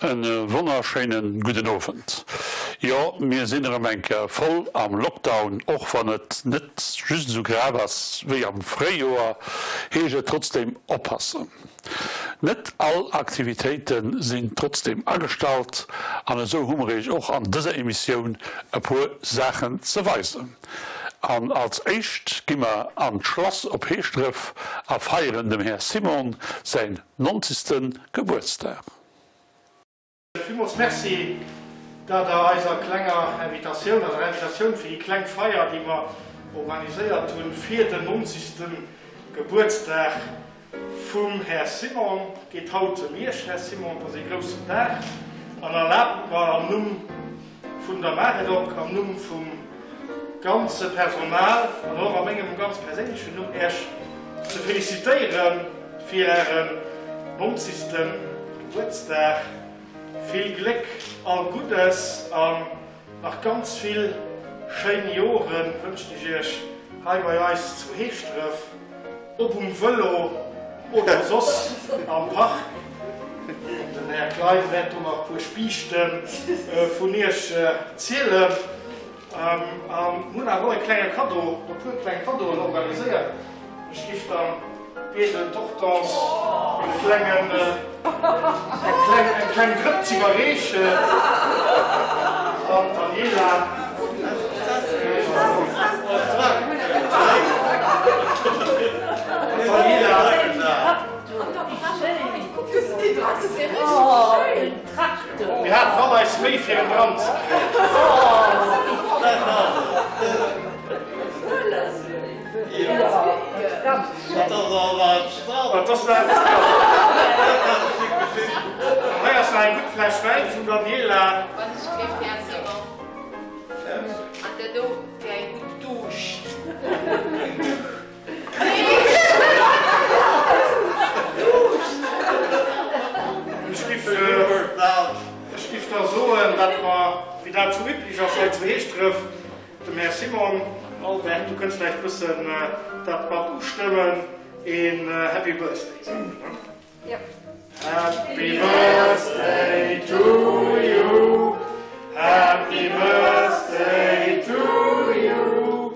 En wonnerschéinen gudden Owend. Jo, mir sinn erëm eng Kéier voll am Lockdown. Och wann et net just esou grav ass wéi am Fréijoer, heescht et trotzdeem oppassen. Net all Aktivitéite sinn trotzdeem agestallt an esou hu mer iech och an dëser Emissioun e puer Saachen ze weisen. An als éischt gi mer an d'Schlass op Heeschdref a feieren dem Här Simon säin nonzegste Gebuertsdag. Villmools Merci, dat der eiser klenger Invitatioun, eiser Invitatioun fir déi kleng Feier, déi mer organiséiert hunn, fir den nonzegste Gebuertsdag vum Här Simon, geet haut ëm Iech, Här Simon, et ass ee groussen Dag, an erlaabt mer am Numm vun der Maredoc, am Numm vum ganze Personal an och a mengem ganz perséinlechen Numm, Äech ze felicitéiere fir Ären nonzegste Gebuertsdag. Vill Gléck, all Guddes an nach ganz vill schéin Joren wënschen ech Iech hei bei eis zu Heeschdref, ob um Vëlo oder soss am Park. Den Här Klein wäert do nach e puer Spiichte vun Iech zielen. An hunn awer och e klenge Kaddo, e puer kleng Kaddoen organiséiert. Ech giff dann bieden d'Hortense e klengen, eng kleng, eng kleng Drëpp z'iwwerreechen an d'Daniela. Mir haten all eis Méi fir en dran ze kréien. Hei ass nach eng gutt Fläsch Wäin vum Daniela. Ech giff da soen, datt mer, wéi dat sou üblech ass hei zu Heeschdref, dem Här Simon, Albert, du kënns vläicht bëssen dat mat ustëmmen, een Happy Birthday soen. Happy Birthday to you, Happy Birthday to you,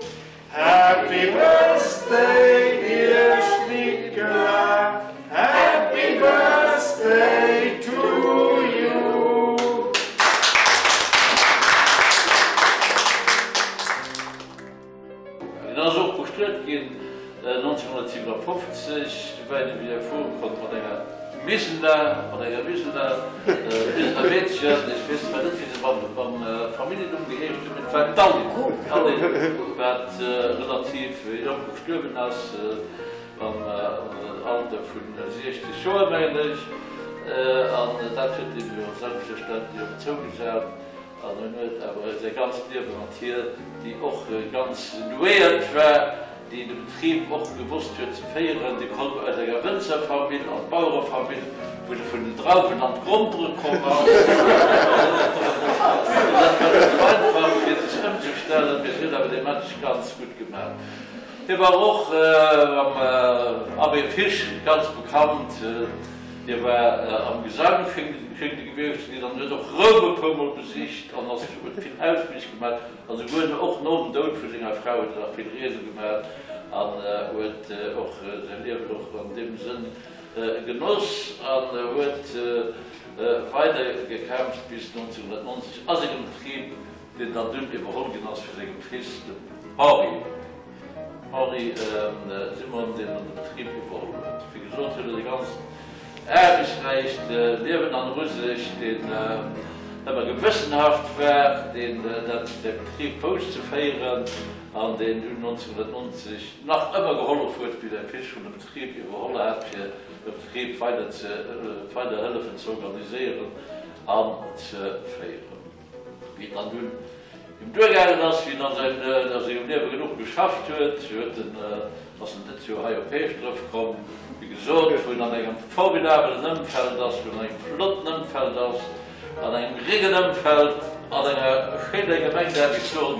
Happy Birthday dear Nicolas, Happy Birthday to you. Hien ass och bestuet ginn 1957, souwäit ech erfuere konnt, mat enger Misener, mat enger Misener, Misener Meedchen. Ech weess zwar net, wéi se mam Familljennumm geheescht huet, mee et war d'Aline, d'Aline, wat relativ jonk gestuerwen ass, am Alter vu 60 Joer, mengen ech. An dat huet him jo selbstverständlech och zougesat. An en huet awer säi ganzt Liewe mat hir, déi och ganz douéiert war, déi de Betrib och gewosst huet ze féieren, déi koum aus enger Wënzerfamill an Bauerefamill, wou se vun den Drauwen an d'Grompere komm ass. Dat war net esou einfach, fir sech ëmzestellen, mee se huet awer dee Match ganz gutt gemaach. Hie war och mam Abbé Fisch ganz bekannt. Hie war am Gesang schéngt e gewiescht ze sinn an huet och Roum e puer Mol besicht an ass huet vill Ausflich gemaach an souguer och nom Doud vu senger Frau huet en nach vill Reese gemaach an huet och säi Liewen och an deem Sënn genoss an huet weider gekämpft bis 1990 a sengem Betrib, deen dann dunn iwwerholl ginn ass vu sengem Fils, dem Henri. Henri Simon, deen dann de Betrib iwwerholl huet. Wéi gesot huet en e ganz aarbechtsräicht Liewen an u sech, deen ëmmer gewëssenhaft war, deen dat säi Betrib wousst ze féieren an deen dunn 1990 nach ëmmer gehollef huet, wéi säi Fils schonn de Betrib iwwerholl hat, fir de Betrib weider ze weider hëllefen ze organiséieren an ze féieren. Wéi et dann dunn him duergaangen ass, wéi en a sengem Liewe genuch geschafft huet, huet en, ass en dëst Joer hei op Heeschdref komm, wéi gesot, wou en an engem formidabelen Ëmfeld ass, wou en an engem flotten Ëmfeld ass, an engem gréngen Ëmfeld, an enger schéiner Gemeng, däerf ech soen,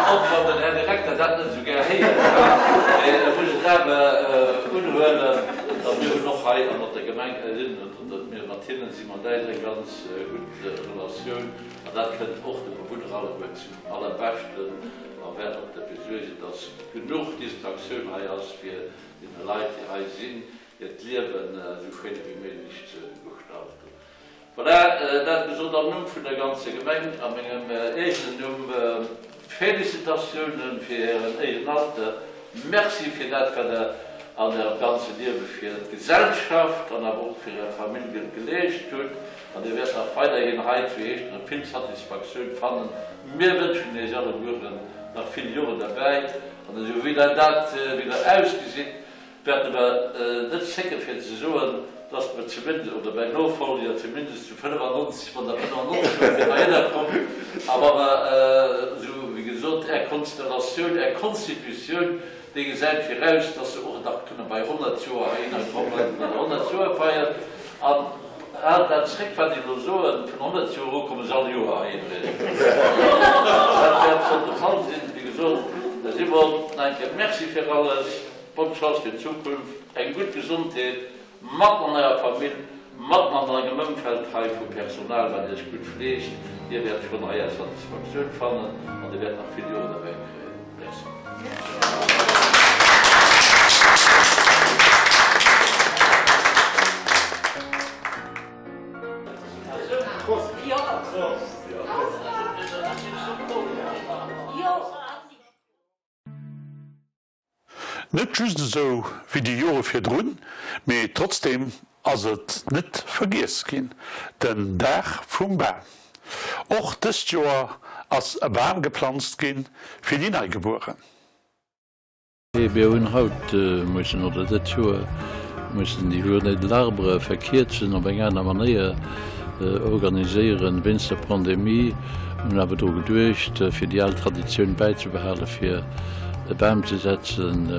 och wann den Här Direkter dat net esou gär héiert, mee e muss et awer unhuelen. mir hunn och hei an der Gemeng erinnert, datt mir mat hinnen si mat äis eng ganz gutt Relatioun an dat kënnt och de Bewunner alleguer zum allerbeschten a wäert och derfir suergen, datt genuch Distraktioun hei ass fir deene Leit, déi hei sinn, hiert Liewen esou schéin ewéi méiglech ze gestalten. Voilà, dat gesot am Numm vun der ganzer Gemeng, a mengem eegenen Numm, Félicitatiounen fir Ären éigen Alter. Merci fir dat, wat Der an Ärem ganze Liewe fir d'Gesellschaft an awer och fir Är Famill geleescht hutt. An Dir wäert nach weiderhin hei zu Eechtere vill Satisfaktioun fannen. Mir wënschen Iech allegueren nach vill Joren derbäi. An esou wéi Der dat, wéi Der ausgesitt, Wäerte mer net zécken, fir ze soen, dass mer zumindest, oder mäin Nofolger zumindest zu 95, wann der 95 huet, fir heihinner kommt. A wa mer esou, wéi gesot, Är Konstellatioun, Är Konstitutioun, déi gesäit viraus, dass se och nach kënne bei 100 Joer heihinner kommen an 100 Joer feiern. An haalt dat zréck, wat ech elo soen, vun 100 Joer u komme se all Joer heihinner. Dat wäert schonn de Fall sinn. Wéi gesot, Här Simon, nach eng Kéier Merci fir alles. Bonne Chance fir d'Zukunft, eng gutt Gesondheet mat an Ärer Famill, mat an engem Ëmfeld hei vu Personal, wat Iech gutt fleegt. Dir wäert schonn hei Är Satisfaktioun fannen an Dir wäert nach vill Joren derbäi kréien. Merci. Net just esou wéi déi Jore virdrun, mee trotzdeem ass et net vergiess ginn, den Dag vum Bam. Och dëst Joer ass e Bam geplanzt ginn fir déi Neigebueren. Mir hunn haut mussen, oder dët Joer mussen déi Journée de l'arbre verkierzen, op eng aner Manéier organiséieren wéinst der Pandemie. Mir hunn awer dru geduecht, fir déi al Traditioun bäizebehalen, fir e Bam ze setzen,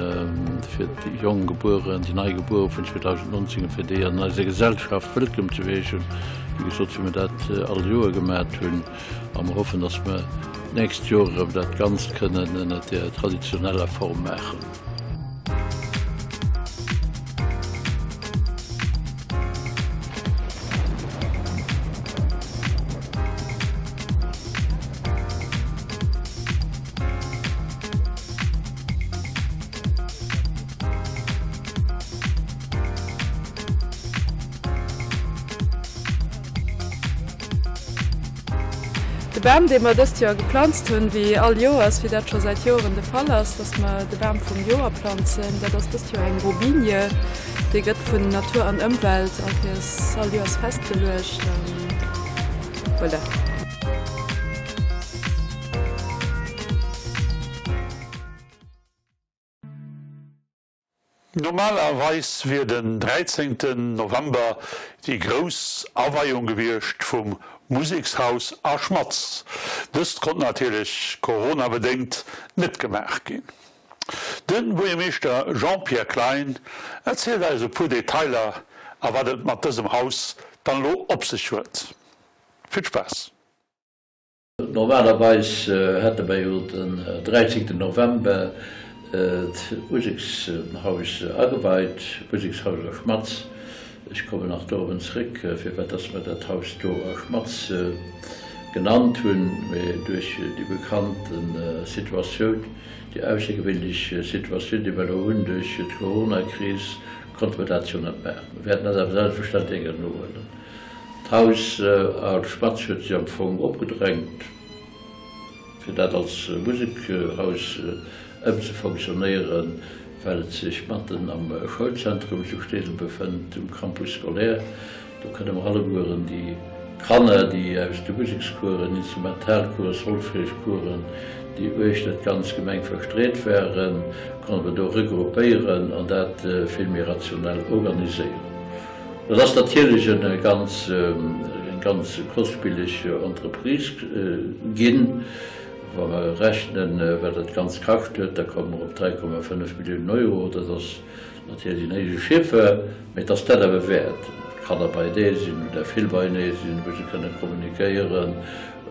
fir déi Jonggebueren, déi Neigebuere vun 2019, fir déi an eiser Gesellschaft wëllkomm ze heeschen, wéi gesot, wéi mer dat all Joer gemat hunn. A mer hoffen, dass mer d'nächst Joer erëm dat Ganzt kënnen ënnert där traditioneller Form maachen. De Bam, dee mer dëst Joer geplanzt hunn, wéi all Joers, wéi dat scho säit Joren de Fall ass, dass mer de Bam vum Joer planzen, dat ass dëst Joer eng Robinie. Déi gëtt vun Natur an Ëmwelt all Kéiers, all Joers festgeluecht. Voilà. Normalerweis wier den 13 November déi grouss Aweiung gewiescht vum Musekshaus A Schmatz. Dëst konnt natierlech coronabedéngt net gemaach ginn. De Buergermeeschter Jean-Pierre Klein erzielt eis e puer Detailer a wat et mat dësem Haus dann elo op sech huet. Vill Spaass! Normalerweis hätte mer jo den 13 November d'Musekshaus ageweit, d'Musekshaus A Schmatz. Ech kommen nach dorobben zréck, firwat dass mer dat Haus do A Schmatz genannt hunn. Mee duerch déi bekannte Situatioun, déi aussergewéinlech Situatioun, déi mer elo hunn duerch d'Coronakris, konnte mer dat jo net maachen. Mer wäerten dat awer selbstverständlech eng Kéier nohuelen. D'Haus Al Schmatz huet sech am Fong opgedrängt, fir dat als Musekhaus ëmzefonctionnéieren, well et sech matten am Schoulzentrum zu Steesel befënnt, um Campus scolaire. Do kënne mer allegueren déi Kanner, déi aus de Musekscoursen, Instrumentalcoursen, Solfège-Coursen, déi uechter d'ganz Gemeng verstreet waren, konnte mer do regroupéieren an dat vill méi rationell organiséieren. Dat ass natierlech eng ganz, eng ganz kostspieleg Entreprise ginn. Wa mer rechnen, wat dat Ganzt kascht huet, da komme mer op 3,5 Milliounen Euro. Dat ass natierlech en héije Chiffer, mee et ass dat awer wäert. D'Kanner beienee sinn, wou der vill beienee sinn, wou se kënne kommunikéieren,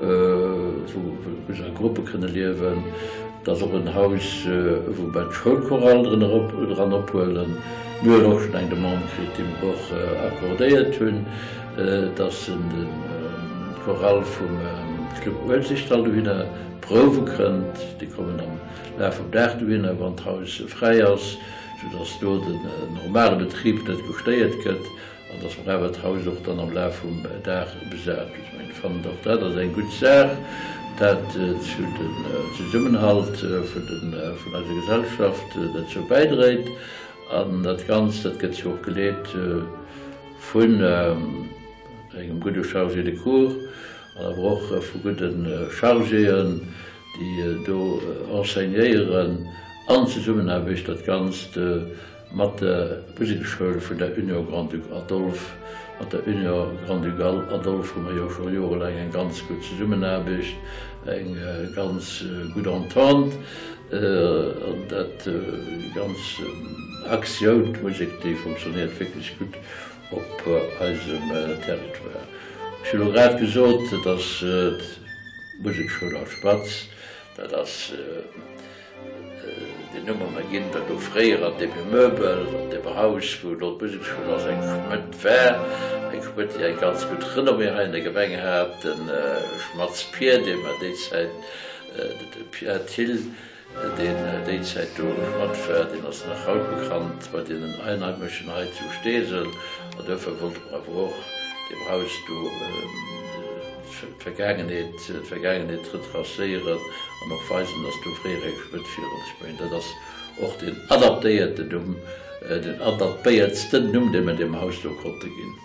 wou se a Gruppe kënne liewen. Et ass och en Haus, wou mer d'Schoulchorale drën erop, dran ophuelen. Mir hunn och schonn eng Demande kritt, déi mer och accordéiert hunn, dass en de Chorale vum Club Uelzechtdall dohinner prouwe kënnt. Déi kommen am Laf vum Dag dohinner, wann d'Haus fräi ass, soudass do den normale Betrib net gestéiert gëtt. An dass mer awer d'Haus och dann am Laf vum Dag besat hunn. Ech mengen, ech fannen och dat ass eng gutt Saach, dat zu dem Zesummenhalt vun den, vun eiser Gesellschaft derzou bäidréit. An dat Ganzt, dat gëtt jo och geleet vun engem gudde Chargé de cours an awer och vu gudde Chargéen, déi do enseignéieren an Zesummenaarbecht dat Ganzt Mat der Museksschoul vun der Union Grand-Duc Adolphe, Mat der Union Grand-Ducale Adolphe hu mer jo scho jorelaang eng ganz gutt Zesummenaarbecht, eng ganz gutt Entente. An dat ganz Aktioun, d'Musek, déi funktionéiert wierklech gutt op eisem Territoire. Ech hu lo grad gesot, dass d'Museksschoul a Spatz, dat ass, Deen Numm hu mer ginn, well do fréier an deem Immeubel, an deem Haus, wou elo d'Museksschoul ass, eng Schmëdd war. Eng Schmëdd, déi eng ganz gutt Renommée hei an der Gemeng hat, de Schmatz Pier, dee mer déi Zäit, de Pierre Thill, deen déi Zäit do Schmadd war, deen ass nach haut bekannt bei deenen Einheimeschen hei zu Steesel. An duerfir wollte mer awer och deem Haus do, D'Vergaangenheet, d'Vergaangenheet retracéieren an och weisen, dass do fréier eng Schmëdd virun. Ech mengen, dat ass och deen adaptéierten Numm, deen adaptéiertsten Numm, dee mer deem Haus do konnte ginn.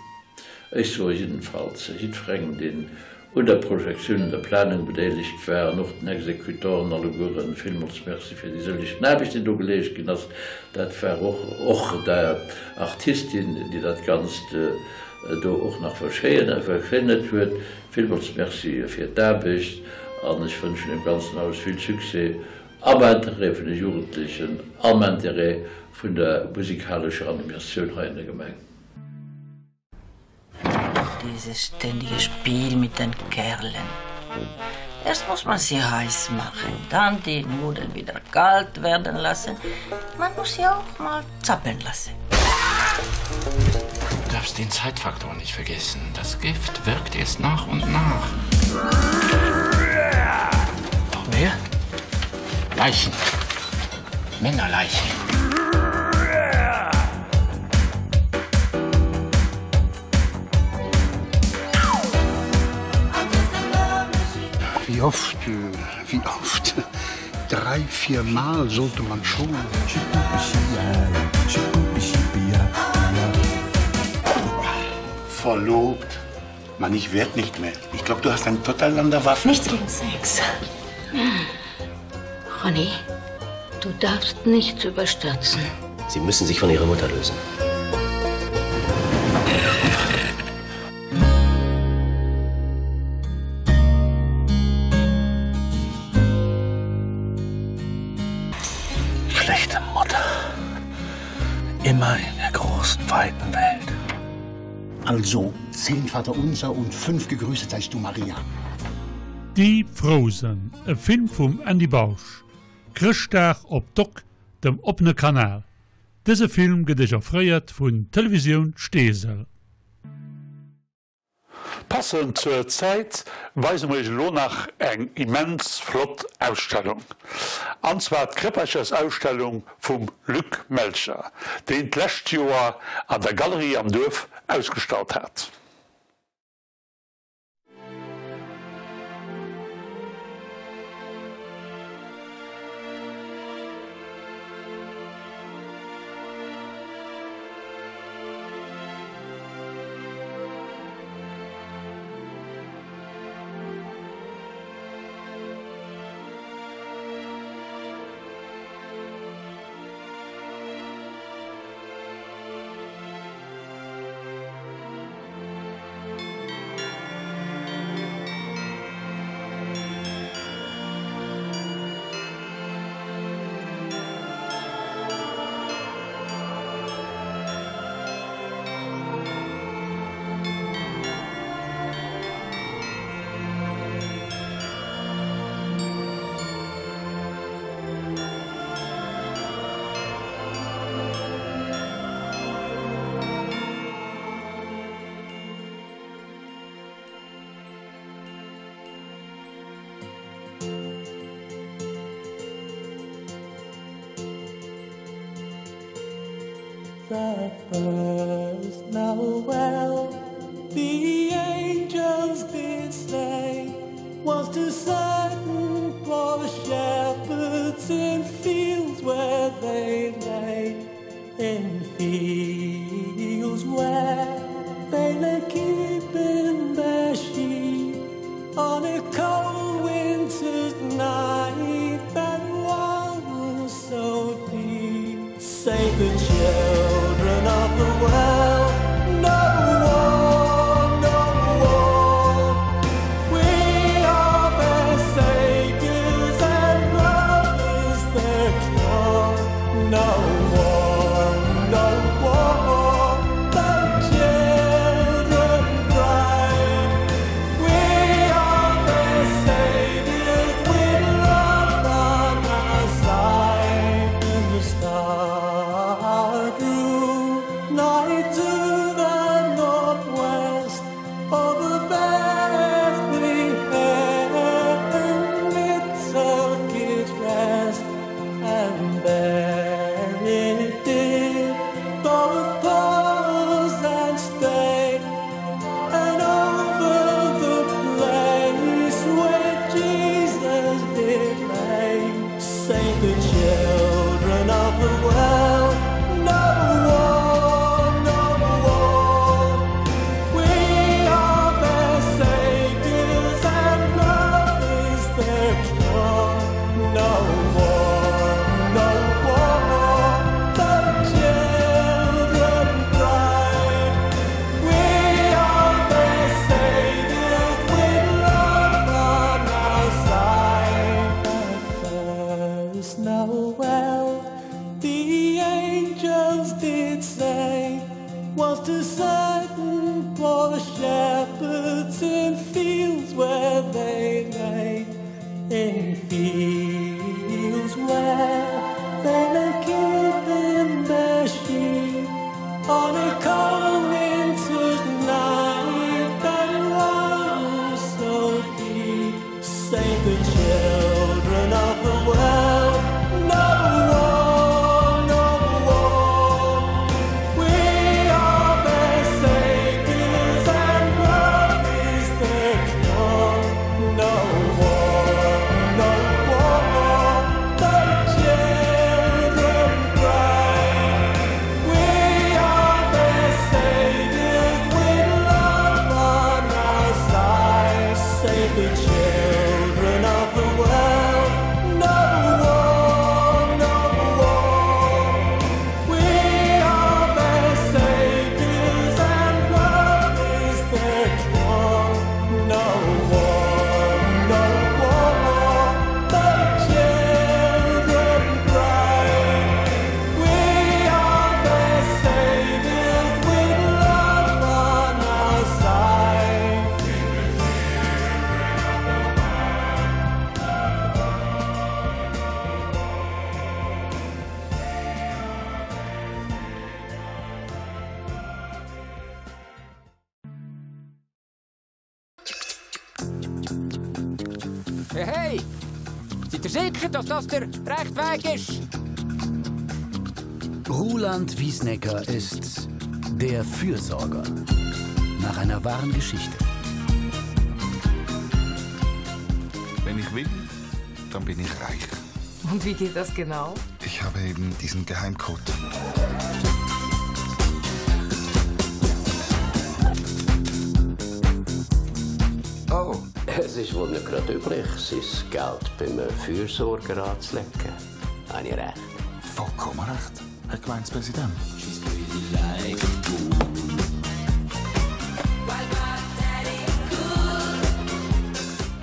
Ech soe jiddenfalls jiddwerengem, deen un der Projektioun, un der Planung bedeelegt war, an och den Exécutanten allegueren, villmools Merci fir déi sëllegen Aarbecht, déi do geleescht ginn ass. Dat war och, och der Artistin, déi dat Ganzt do och nach verschéinert huet. Villmools Merci fir d'Aarbecht an ech wënschen dem ganzen Haus vill Succès am Interêt vun de Jugendlechen, am Interêt vun der musikalescher Animatioun hei an der Gemeng. Dieses ständige Spiel mit den Kerlen. Erst muss man sie heiß machen, dann die Nudeln wieder kalt werden lassen. Man muss sie auch mal zappeln lassen. Du darfst den Zeitfaktor nicht vergessen. Das Gift wirkt erst nach und nach. Noch mehr? Leichen. Männerleichen. Wie oft, wie oft? Drei, vier Mal sollte man schon. Verlobt? Mann, ich werd nicht mehr. Ich glaube, du hast einen total an der Waffe. Nichts gegen Sex. Ronny, du darfst nichts überstürzen. Sie müssen sich von Ihrer Mutter lösen. Schlechte Mutter. Immer in der großen, weiten Welt. Also zehn Vaterunser und fünf Gegrüßet seist du Maria. Déi Frousen, e Film vum Andy Bausch, Chrëschtdag op Dock, dem oppene Kanal. Dëse Film gëtt Iech offréiert vun Televisioun Steesel. Passend zur Zäit weise mer iech elo nach eng immens flott Ausstellung, an zwar d'Krëpperchersausstellung vum Luc Melcher, deen d'lescht Joer an der Galerie am Duerf ausgestallt hat. The first Noel the angels did say was to certain poor shepherds in fields where they lay in fields where they lay keeping their sheep on a cold winter's night that was so deep save the children of the world no war no war we are their saviors and love is their cure no war no war the children cry we are their saviors with love on our side and the star drew nigh to the northwest over Bethlehem it took its rest and there it did both pause and stay and over the place where Jesus did lay save the children of the world no war no war we are their saviors and love is their cure no war no war the children cry we are their saviors with love on our side the first Noel the angels did say was to certain poor shepherds in fields where they lay in fields where they lay keeping their sheep on a cold winter's night that was so deep save the children of the world no war no war we are their saviors and love is their cure no war no war the children cry we are their saviors with love on our side save the children of the world no war no war we are their saviors and love is their cure no war no war the children cry we are their saviors with love on our side Hey, hey! Seid ihr sicher, dass das der rechte Weg ist? Roland Wiesnecker ist der Fürsorger. Nach einer wahren Geschichte. Wenn ich will, dann bin ich reich. Und wie geht das genau? Ich habe eben diesen Geheimcode. Oh. Es ist wohl nicht gerade üblich, sein Geld beim Fürsorger anzulegen. Habe ich recht? Vollkommen recht, Herr Gemeindepräsident.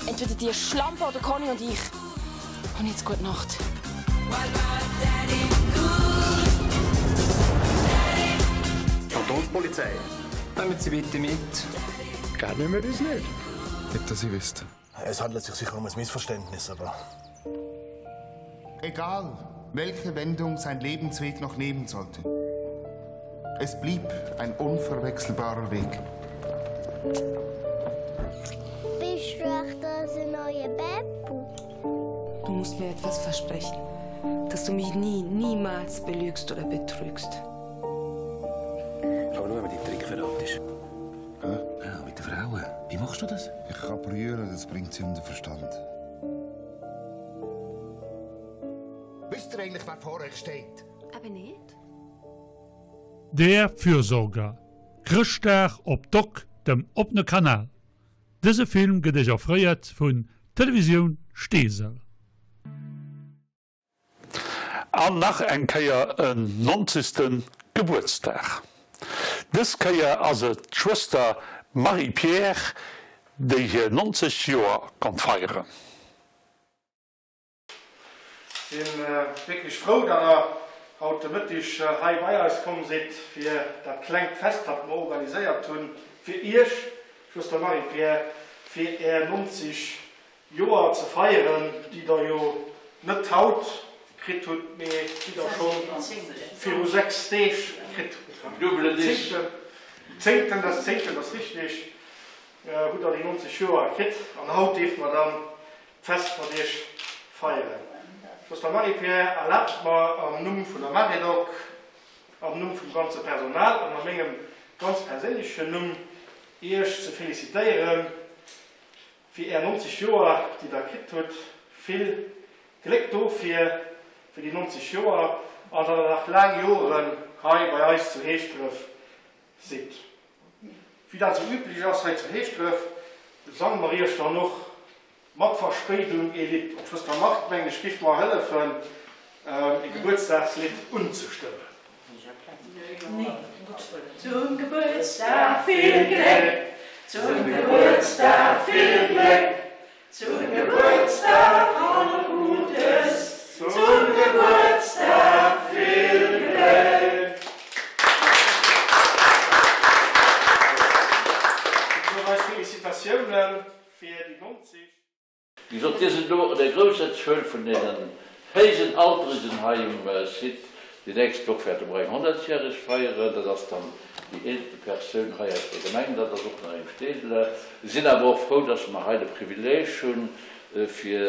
Entweder die Schlampe oder Conny und ich. Und jetzt gute Nacht. Kantonspolizei. Nehmen Sie bitte mit. Kennen wir uns nicht? Nicht, dass ich wüsste. Es handelt sich sicher um ein Missverständnis, aber... Egal, welche Wendung sein Lebensweg noch nehmen sollte. Es blieb ein unverwechselbarer Weg. Bist du echt unser neuer Beppo? Du musst mir etwas versprechen, dass du mich nie, niemals belügst oder betrügst. Schau, wenn man die Trick verratest. Hä? Ja, mit den Frauen. Wie machst du das? Ich kann brüllen, das bringt sie um den Verstand. Wisst ihr eigentlich, wer vor euch steht? Aber nicht. Der Fürsorger, Chrëschtdag op Dok, dem oppene Kanal. Dëse Film gëtt Iech offréiert vun Televisioun Steesel. An nach eng Kéier en nonzegste Gebuertsdag. Dës Kéier ass et d'Schwëster Marie-Pierre, déi hir 90 Joer konnt feieren. Sinn wierklech frou, datt der haut de Mëtteg hei bei eis komm sidd fir dat klengt Fest, wat mer organiséiert hunn fir Iech, Schwëster Marie-Pierre, fir Är 90 Joer ze feieren, déi der jo net haut kritt hutt, mee déi der scho viru 6 Deeg kritt hutt. Am duebelen Deeg. Zéngten, das Zéngten ass richtig, hutt der déi 90 Joer kritt an haut dierfe mer dann d'Fest mat iech feieren. Schwëster Marie-Pierre, erlaabt mer am Numm vun der Maredoc, am Numm vum ganze Personal an a mengem ganz perséinlechen Numm, iech ze felicitéieren Fir är 90 Joer déi der kritt hutt, vill Gléck dofir, fir déi 90 Joer an datt der nach laang Joren hei bei eis zu Heeschdref sidd. Wéi dat esou üblech ass hei zu Heeschdref, sange mer iech dann och mat Verspéidung ee Lidd. An d'Schwëster Marthe, mengen ech, giff mer hëllefen ee Gebuertsdagslidd unzestëmmen. Zum Gebuertsdag vill Gléck, zum Gebuertsdag vill Gléck, zum Gebuertsdag all Gutes, zum Gebuertsdag vill Gléck. Soen eis Félicitatiounen fir déi 90. Wéi gesot, dir sidd elo der grousser Zuel vun deenen héijen Alterigen hei um Site. Déi nächst Woch wäerte mer eng Honnertjäreg feieren. Dat ass dann déi eelste Persoun hei aus der Gemeng. Dat ass och nach eng Steeseler. Sinn awer och frou, dass mer hei de Privileeg hunn, fir,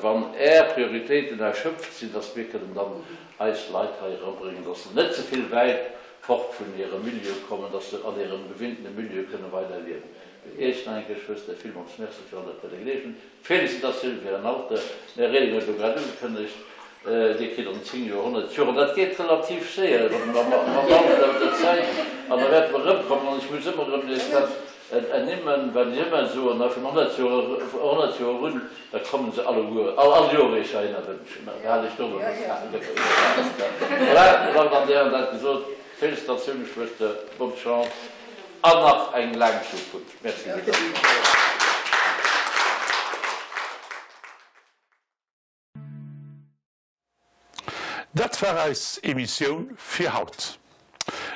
wann Är Prioritéiten erschöpft sinn, dass mir kënnen dann eis Leit hei erabréngen, dass se net ze vill wäit fort vun hirem Milieu kommen, dass se an hirem gewinntene Milieu kënne weider liewen. Iech nach eng Kéier, Schwëster, villmools Merci fir all dat, wat Der geleescht hutt. Félicitatiounen fir Ären Alter. D'Mme Reding huet elo grad ugekënnegt, Dir kritt an 10 Joer 100 Joer. An dat geet relativ séier mam Alter, mat der Zäit. An da wäerte mer erëmkommen. An ech muss ëmmer erëm nees dat ernimmen, wat ech ëmmer soen, Vun 100 Joer, 100 Joer un, da kommen se alleguer, all Joer iech heihinner wënschen. Da hale ech dorunner fest. Voilà, Madame an Dir Hären, dat gesot, Félicitatiounen, Schwëster, bonne chance. An nach eng laang Zukunft. Merci villmools. Dat war eis Emissioun fir haut.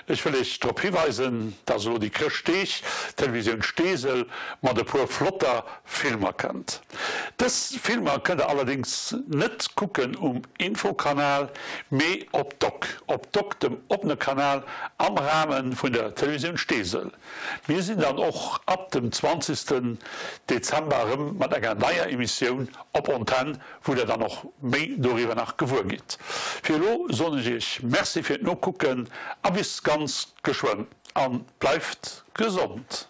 Ech wëll Iech drop hiweisen, dass elo déi Chrëschtdeeg d'Televisioun Steesel mat e puer flotter Filmer kënnt. Dës Filmer kënnt der allerdéngs net kucken um Infokanal, mee op Doc, op Doc, dem oppene Kanal am Rahme vun der Televisioun Steesel. Mir sinn dann och ab dem 20. Dezember erëm mat enger neier Emissioun op Antenn, wou der dann och méi doriwwer nach gewuer gitt. Fir elo soen ech iech Merci fir d'Nokucken a bis ganz geschwënn an bleift gesond!